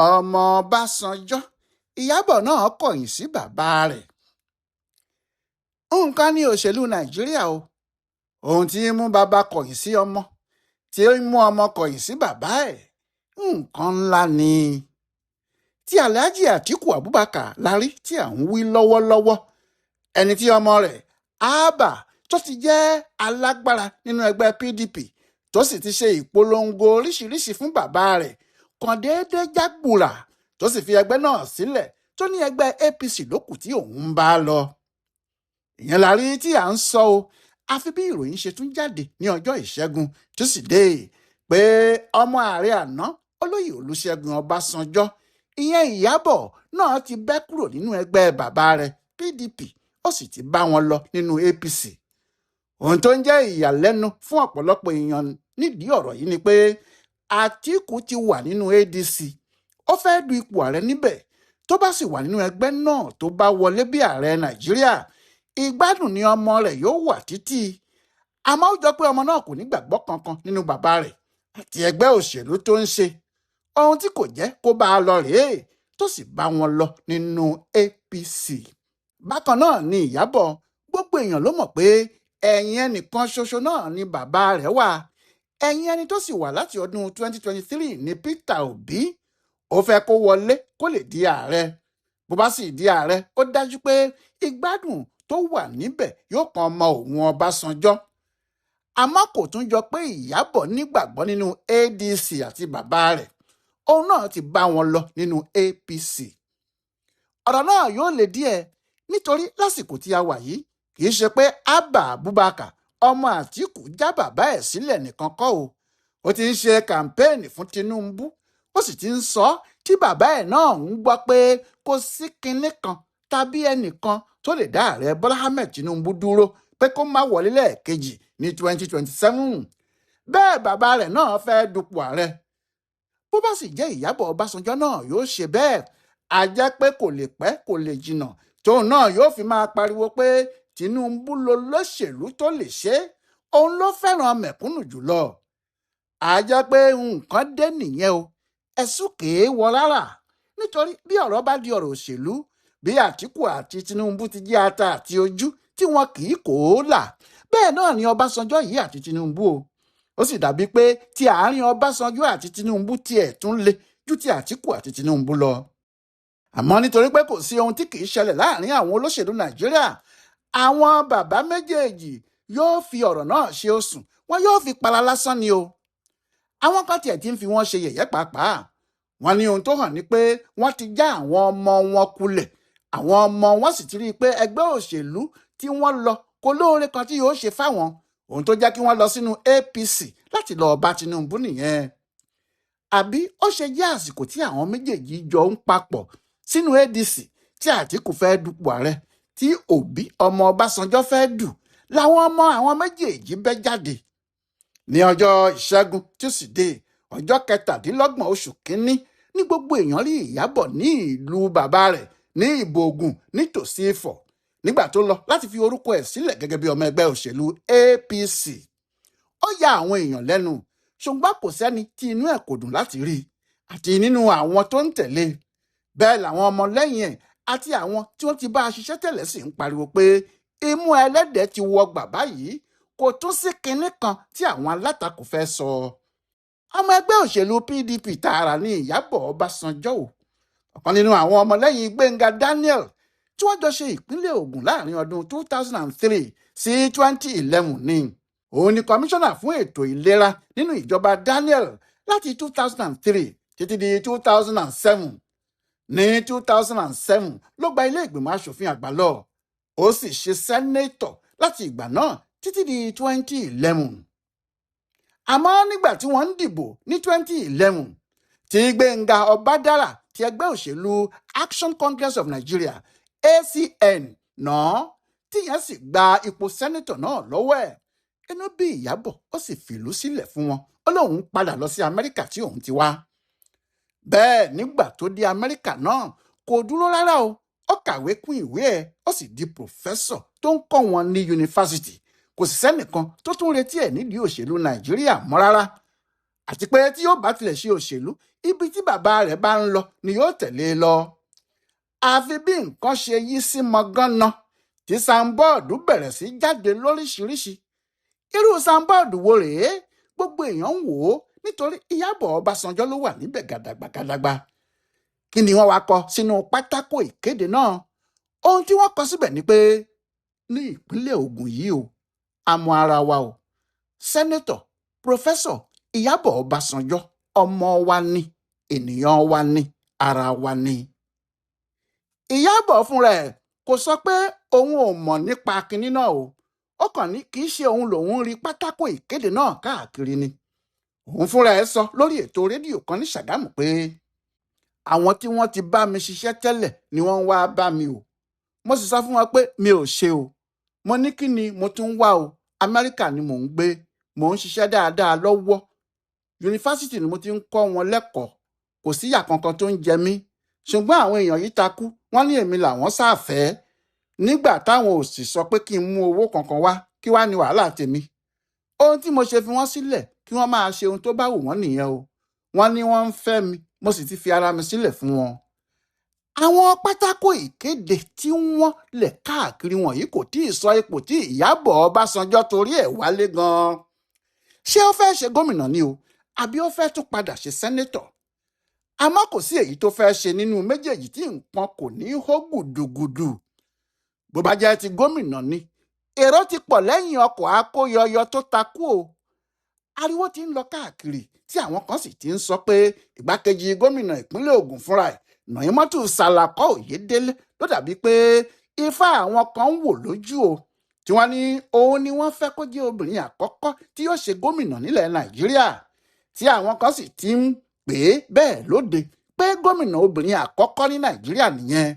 Ọmọ Ọbásanjọ́ Ìyábọ̀ náà kọ̀yìn sí bàbá rẹ̀. Nǹkan ní òṣèlú Nàìjíríà o. Ohun tí ń mú bàbá kọ̀yìn sí ọmọ, tí ń mú ọmọ kọ̀yìn sí bàbá ẹ̀, nǹkan ńlá ni. Tí Alhaji Atiku Abubakar la rí tí à ń wí lọ́wọ́lọ́wọ́. Ẹni tí ọmọ rẹ̀ Abba tó ti jẹ́ alágbára nínú ẹgbẹ́ PDP tó sì ti ṣe ìpolongo oríṣiríṣi fún bàbá rẹ̀ kàn déédéé jágbùrà tó sì fi ẹgbẹ́ náà sílẹ̀ tó ní ẹgbẹ́ APC ló kù tí òun ń bá lọ. Ìyẹn la rí tí à ń sọ o. Àfi bí ìròyìn ṣe tún jáde ní ọjọ́ Ìṣẹ́gun Túsídéè pé ọmọ ààrẹ àná Olóyè Olúṣẹ́gun Ọbásanjọ́, ìyẹn Ìyábọ̀ náà, ti bẹ́ kúrò nínú ẹgbẹ́ bàbá rẹ̀ PDP, ó sì ti bá wọn lọ nínú APC. Ohun tó ń jẹ́ ìyàlẹ́nu fún ọ̀pọ̀lọpọ̀ èèyàn nídìí ọ̀rọ̀ yìí ni pé Àtíkù ti wà nínú ADC, ó fẹ́ du ipò ààrẹ níbẹ̀. Tó bá sì wà nínú ẹgbẹ́ náà, tó bá wọlé bí ààrẹ Nàìjíríà, ìgbádùn ni ọmọ rẹ̀ yóò wà títí. Àmọ́ ó jọ pé ọmọ náà kò ní gbàgbọ́ kankan nínú bàbá rẹ̀ àti ẹgbẹ́ òṣèlú tó ń ṣe. Ohun tí kò jẹ́ kó bá a lọ rèé tó sì bá wọn lọ nínú APC. Bákan náà ni Ìyábọ̀. Gbogbo èèyàn ló mọ̀ pé ẹ̀yìn ẹnìkan ṣoṣo náà ni bàbá rẹ̀ wà. Ẹ̀yìn ẹni tó sì wà láti ọdún 2023 ní Peter Obi. Ó fẹ́ kó wọlé kó lè di ààrẹ. Bó bá sì di ààrẹ, ó dájú pé ìgbádùn tó wà níbẹ̀ yóò kan ọmọ òun Ọbásanjọ́. Àmọ́ kò tún jọ pé Ìyábọ̀ nígbàgbọ́ nínú ADC àti bàbá rẹ̀. Òun náà ti bá wọn lọ nínú APC. Ọ̀rọ̀ náà yóò le díẹ̀ nítorí lásìkò tí a wà yìí, kì í ṣe pé Abba Abubakar ọmọ Àtìkù já bàbá ẹ̀ sílẹ̀ nìkan kọ́ o. Ó ti ń ṣe kàmpéènì fún Tinubu, ó sì ti ń sọ tí bàbá ẹ̀ náà ń gbọ́ pé kò sí kinní kan tàbí ẹnìkan tó lè dá ààrẹ Bọ́lá Ahmed Tinubu dúró pé kó má wọlé lẹ́ẹ̀kejì ní 2027. Bẹ́ẹ̀ bàbá rẹ̀ náà fẹ́ dupò ààrẹ. Bó bá sì jẹ́ Ìyábọ̀ Ọbásanjọ́ náà yóò ṣe bẹ́ẹ̀, a jẹ́ pé kò lè pẹ́ kò lè jìnnà tóun náà yóò fi máa pariwo pé Tinubu ló lóṣèlú tó lè ṣe é, òun ló fẹ́ràn mẹ̀kúnnù jùlọ. A jẹ́ pé nǹkan dé nìyẹn o. Ẹ̀sùn kèé wọ rárá, nítorí bí ọ̀rọ̀ bá di ọ̀rọ̀ òṣèlú, bí Àtìkù àti Tinubu ti jẹ́ ata àti ojú tí wọn kì í kó o là, bẹ́ẹ̀ náà ni Ọbásanjọ́ yìí àti Tinubu o. Ó sì dàbí pé ti àárín Ọbásanjọ́ àti Tinubu tiẹ̀ tún le ju ti Àtìkù àti Tinubu lọ. Àmọ́ nítorí pé kò sí ohun tí kì í ṣẹlẹ̀ láàrin àwọn olóṣèlú Nàìjíríà, àwọn bàbá méjèèjì yóò fi ọ̀rọ̀ náà ṣe òsùn, wọn yóò fi para lásán ni o. Àwọn kan tiẹ̀ ti ń fi wọ́n ṣe yẹ̀yẹ́ pàápàá. Wọ́n ní ohun tó hàn ni pé wọ́n ti já àwọn ọmọ wọn kulẹ̀. Àwọn ọmọ wọn sì ti rí i pé ẹgbẹ́ òṣèlú tí wọ́n lọ kò lóore kan tí yóò ṣe fáwọn. Ohun tó jẹ́ kí wọ́n lọ sínú APC láti lọ bá Tinubu nìyẹn. Àbí ó ṣe jẹ́ àsìkò tí àwọn méjèèjì jọ ń papọ̀ sínú ADC, tí Àtìkù fẹ́ dupò ààrẹ, tí Òbí ọmọ Ọbásanjọ́ fẹ́ dù, làwọn ọmọ àwọn méjèèjì bẹ́ jáde? Ní ọjọ́ Ìṣẹ́gun Túsídéè, ọjọ́ 27 oṣù kínní, ní gbogbo èèyàn rí Ìyábọ̀ ní ìlú bàbá rẹ̀ ní Ìbòògùn nítòsí Ifọ̀, nígbà tó lọ láti fi orúkọ ẹ̀ sílẹ̀ gẹ́gẹ́ bí ọmọ ẹgbẹ́ òṣèlú APC. Ó ya àwọn èèyàn lẹ́nu, ṣùgbọ́n kò sẹ́ni tí inú ẹ̀ kò dùn láti rí i àti nínú àwọn tó ń tẹ̀lé. Bẹ́ẹ̀ làwọn ọmọlẹ́yìn ẹ̀ àti àwọn tí wọ́n ti bá a ṣiṣẹ́ tẹ́lẹ̀ sì ń pariwo pé imú ẹlẹ́dẹ̀ẹ́ ti wọ gbà báyìí, kò tún sí kinní kan tí àwọn alátakò fẹ́ sọ. Ọmọ ẹgbẹ́ òṣèlú PDP tààrà ní Ìyábọ̀ Ọbásanjọ́ o. Ọ̀kan nínú àwọn ọmọlẹ́yìn Gbẹ́ngà Daniel tí wọ́n jọ ṣe ìpínlẹ̀ Ògùn láàrin ọdún 2003 sí 2011 ni. Òun ni kọmíṣánná fún ètò ìlera nínú ìjọba Daniel láti 2003 títí di 2007. Ní 2007 ló gba ilé ìgbìmọ̀ asòfin àgbà lọ, ó sì ṣe sẹ́nétọ̀ láti ìgbà náà títí di 2011. Àmọ́ nígbà tí wọ́n ń dìbò ní 2011, tí Gbẹ̀ngà Ọbádára ti ẹgbẹ́ òṣèlú Action Congress of Nigeria, ACN náà, tíyẹn sì gba ipò sẹ́nétọ̀ náà lọ́wọ́ ẹ̀, inú bí Ìyábọ̀, ó sì fìlú sílẹ̀ fún wọn. Ó lóun padà lọ sí Amẹ́ríkà tí òun ti wá. Bẹ́ẹ̀ nígbà tó dé Amẹ́ríkà náà, kò dúró rárá o. Ó kàwé kún ìwé ẹ̀, ó sì di pòfẹ́sọ̀ tó ń kọ́ wọn ní yunifásitì. Kò sì sẹ́nìkan tó tún retí ẹ̀ nídìí òṣèlú Nàìjíríà mọ́ rárá. Àti pé tí yóò bá tilẹ̀ ṣe òṣèlú, ibi tí bàbá rẹ̀ bá ń lọ ni yóò tẹ̀lé e lọ. Àfi bí nǹkan ṣe yí sí mọ́gánná tí sanbọ́ọ̀dù bẹ̀rẹ̀ sí jáde lóríṣiríṣi. Irú sanbọ́ọ̀dù wo rèé? Gbogbo èèyàn ń wò ó nítorí Ìyábọ̀ Ọbásanjọ́ ló wà níbẹ̀ gàdàgbà gàdàgbà. Kí ni wọ́n wá kọ sínú pátákó ìkéde náà? Ohun tí wọ́n kọ síbẹ̀ ni pé ní ìpínlẹ̀ Ògùn yìí o, a mọ ara wa o. Sẹ́nẹ́tọ̀ Pòfẹ́sọ̀ Ìyábọ̀ Ọbásanjọ́ ọmọ wa ni, ènìyàn wa ni, ara wa ni. Ìyábọ̀ fúnra ẹ̀ kò sọ pé òun ò mọ̀ nípa kinní náà o. Ó kàn ní kì í ṣe òun lòun rí pátákó ìkéde náà káàkiri ni. Òun fúnra ẹ̀ sọ lórí ètò rédíò kan ní Ṣàgámù pé àwọn tí wọ́n ti bá mi ṣiṣẹ́ tẹ́lẹ̀ ni wọ́n ń wá bá mi o. Mo sì sọ fún wọn pé mi ò ṣe o. Mo ní kí ni mo tún ń wá o. Amẹ́ríkà ni mò ń gbé, mò ń ṣiṣẹ́ dáadáa lọ́wọ́. Yunifásítì ni mo ti ń kọ́ wọn lẹ́kọ̀ọ́. Kò síyà kankan tó ń jẹ mí. Ṣùgbọ́n àwọn èèyàn yìí takú, wọ́n ní èmi làwọn sáfẹ́. Nígbà táwọn ò sì sọ pé kí n mú owó kankan wá, kí wá ní wàhálà tèmi. Ohun tí mo ṣe fi wọ́n sílẹ̀ kí wọ́n máa ṣe ohun tó bá wù wọ́n nìyẹn o. Wọ́n ní wọ́n ń fẹ́ mi, mo sì ti fi ara mi sílẹ̀ fún wọn. Àwọn pátákó ìkéde tí wọ́n lẹ̀ káàkiri wọ̀nyí kò tí ì sọ ipò tí Ìyábọ̀ Ọbásanjọ́ torí ẹ̀ wálé gan-an. Ṣé ó fẹ́ ṣe gómìnà ni o, àbí ó fẹ́ tún padà ṣe sẹ́nẹ́tọ̀? Àmọ́ kò sí èyí tó fẹ́ ṣe nínú méjèèjì tí nǹkan kò ní hó gùdùgùdù. Bó bá jẹ́ ti gómìnà ni, èrò ti pọ̀ lẹ́yìn ọkọ̀ akóyọyọ tó takú o. Ariwo ti ń lọ káàkiri tí àwọn kan sì ti ń sọ pé ìgbákejì gómìnà ìpínlẹ̀ Ògùn fúnra ẹ̀, Nàímọ́tù Sàlàkọ́ Òyedélé, ló dàbí pé ifá àwọn kan ń wò lójú o, tí wọ́n ní òun ni wọ́n fẹ́ kó jẹ́ obìnrin àkọ́kọ́ tí yóò ṣe gómìnà nílẹ̀ Nàìjíríà, tí àwọn kan sì ti ń pè é bẹ́ẹ̀ lóde pé gómìnà obìnrin àkọ́kọ́ ní Nàìjíríà nìyẹn.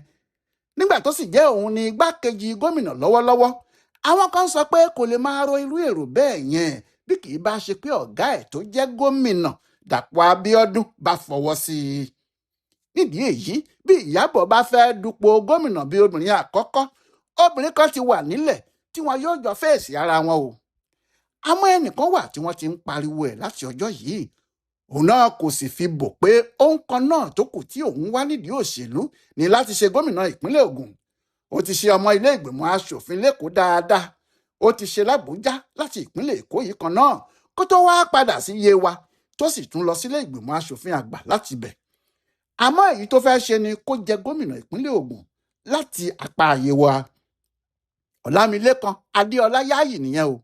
Nígbà tó sì jẹ́ òun ni igbákejì gómìnà lọ́wọ́lọ́wọ́, àwọn kan sọ pé kò lè máa ro irú èrò bẹ́ẹ̀ yẹn bí kì í bá ṣe pé ọ̀gá ẹ̀ tó jẹ́ gómìnà Dàpọ̀ Abíọ́dún bá fọwọ́ sí i. Nídìí èyí, bí Ìyábọ̀ bá fẹ́ dupò gómìnà bí obìnrin àkọ́kọ́, obìnrin kan ti wà nílẹ̀ tí wọn yóò jọ fèsì ara wọn o. Àmọ́ ẹnìkan wà tí wọ́n ti ń pariwo ẹ̀ láti ọjọ́ yìí. Òun náà kò sì fi bò pé ohun kan náà tó kù tí òun wá nídìí òṣèlú ni láti ṣe gómìnà ìpínlẹ̀ Ògùn. Ó ti ṣe ọmọ ilé ìgbìmọ̀ aṣòfin l'Ékòó dáadáa. Ó ti ṣe l'Àbújá láti ìpínlẹ̀ Èkó yìí kan náà kó tó wá padà sí Yewa, tó sì tún lọ sílé ìgbìmọ̀ aṣòfin àgbà láti ibẹ̀. Àmọ́ èyí tó fẹ́ ṣe ni kó jẹ gómìnà ìpínlẹ̀ Ògùn láti apá Yewa. Ọlámilékan Adéọlá Yáyì nìyẹn o.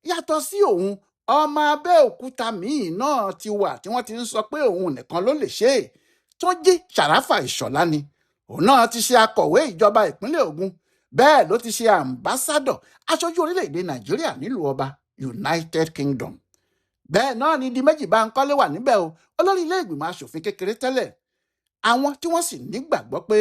Yàtọ̀ sí òun, ọmọ Abẹ́òkúta míì náà ti wà tí wọ́n ti ń sọ pé òun nìkan ló lè ṣe é. Túnjí Sàràfà Ìṣọ̀lá ni. Òun náà ti ṣe akọ̀wé ìjọba ìpínlẹ̀ Ògùn. Bẹ́ẹ̀ ló ti ṣe àǹbásádọ̀ aṣojú orílẹ̀-èdè Nàìjíríà nílùú ọba United Kingdom. Bẹ́ẹ̀ náà ni Diméjì Bánkọ́lé wà níbẹ̀ o, olórí ilé ìgbìmọ̀ aṣòfin kékeré tẹ́lẹ̀. Àwọn tí wọ́n sì nígbàgbọ́ pé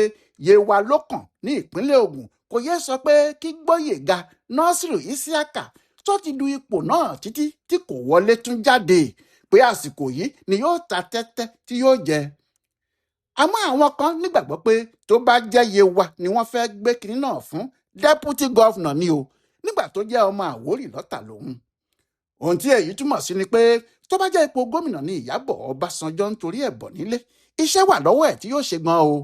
Yewa ló kàn ní ìpínlẹ̀ Ògùn kò yẹ sọ pé kí Gbóyèga Nasiru Isiaka tó ti du ipò náà títí tí kò wọlé tún jáde pé àsìkò yìí ni yóò ta tẹ́tẹ́ tí yóò jẹ. Àmọ́ àwọn kan nígbàgbọ́ pé tó bá jẹ́ Yewa ni wọ́n fẹ́ gbé kinní náà fún deputy governor ni o, nígbà tó jẹ́ ọmọ Àwórì lọ́tà lòun. Ohun tí èyí túmọ̀ sí ni pé tó bá jẹ́ ipò gómìnà ni Ìyábọ̀ Ọbásanjọ́ ń torí ẹ̀ bọ̀ nílé, iṣẹ́ wà lọ́wọ́ ẹ̀ tí yóò ṣe gan o.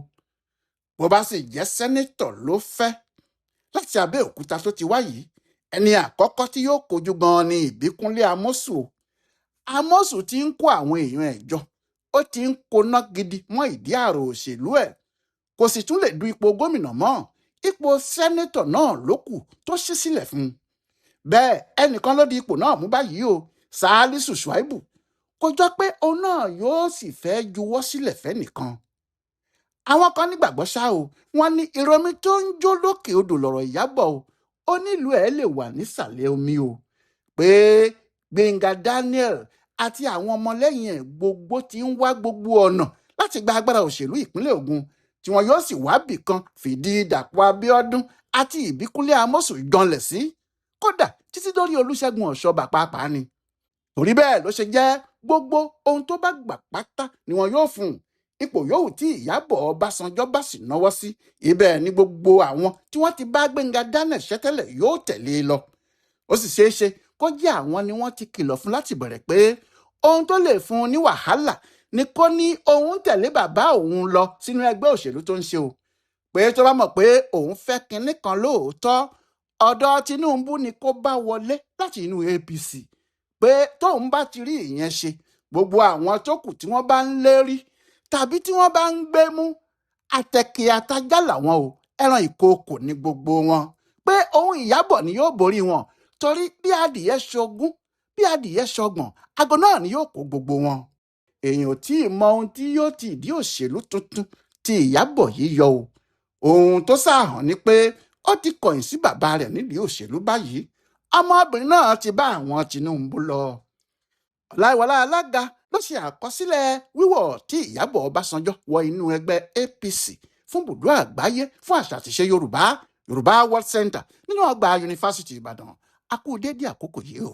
Bó bá sì jẹ́ sẹ́nẹ́tọ̀ ló fẹ́ láti Abẹ́òkúta tó ti wá yìí, ẹni àkọ́kọ́ tí yóò kojú gan ni Ìbíkúnlé Amósù o. Amósù ti ń kó àwọn èèyàn ẹ̀ jọ, ó ti ń koná gidi mọ́ ìdí àrò òṣèlú ẹ̀, kò sì tún lè du ipò gómìnà mọ́. Ipò sẹ́nẹ́tọ̀ náà ló kù tó ṣí sílẹ̀ fún un. Bẹ́ẹ̀ ẹnìkan ló di ipò náà mú báyìí o, Sàálísù Ṣùáìbù. Kò jọ pé òun náà yóò sì fẹ́ juwọ́ sílẹ̀ fẹ́nìkan. Àwọn kan nígbàgbọ́ ṣá o, wọ́n ní ìròmí tó ń jó lókè odò lọ̀rọ̀ Ìyábọ̀ o, ó nílùú ẹ̀ lè wà nísàlẹ̀ omi o, pé Gbénga Daniel àti àwọn ọmọlẹ́yìn ẹ̀ gbogbo ti ń wá gbogbo ọ̀nà láti gba agbára òṣèlú ìpínlẹ̀ Ògùn, tí wọn yóò sì wá bìkan fìdí Dàpọ̀ Abíọ́dún àti Ìbíkúnlé Amósù janlẹ̀ sí, kódà títí dórí Olúṣẹ́gun Ọ̀ṣọ́bà pàápàá ni. Torí bẹ́ẹ̀ ló ṣe jẹ́ gbogbo ohun tó bá gbà pátá ni wọn yóò fún un. Ipò yòówù tí Ìyábọ̀ Ọbásanjọ́ bá sì náwó sí, ibẹ̀ ni gbogbo àwọn tí wọ́n ti bá Gbénga Daniel ṣẹ́tẹ́lẹ̀ yóò tẹ̀lé e lọ. Ó sì ṣeé ṣe kó jẹ́ àwọn ni wọ́n ti kìlọ̀ fún láti bẹ̀rẹ̀ pé Ohun tó lè fún un ní wàhálà ni kó ní òun tẹ̀lé bàbá òun lọ sínú ẹgbẹ́ òṣèlú tó ń ṣe o, pé tó bá mọ̀ pé òun fẹ́ kinní kan lóòótọ́, ọ̀dọ̀ Tinubu ni kó bá wọlé láti inú APC, pé tóun bá ti rí ìyẹn ṣe, gbogbo àwọn tó kù tí wọ́n bá ń lérí tàbí tí wọ́n bá ń gbé mú, àtẹ̀kẹ́ àtajá làwọn o, ẹran ìkookò ní gbogbo wọn, pé òun Ìyábọ̀ ni yóò borí wọn, torí bí adìyẹ ṣogún, bí adìyẹ ṣọgbọ̀n, aago náà ni yóò kó gbogbo wọn. Èèyàn ò tí ì mọ ohun tí yóò ti ìdí òṣèlú tuntun ti Ìyábọ̀ yìí yọ o. Ohun tó ṣàhàn ni pé ó ti kọ̀yìn sí bàbá rẹ̀ nídìí òṣèlú báyìí. Ọmọbìnrin náà ti bá àwọn Tinubu lọ. Ọláìwọlá Alága ló ṣe àkọsílẹ̀ wíwọ̀ tí Ìyábọ̀ Ọbásanjọ́ wọ inú ẹgbẹ́ APC fún bùdó àgbáyé fún àṣà àtìṣe Yorùbá, Yorùbá World Center, nínú ọgbà Yunifásitì Ìbàdàn. A kú déédéé àkókò yìí o.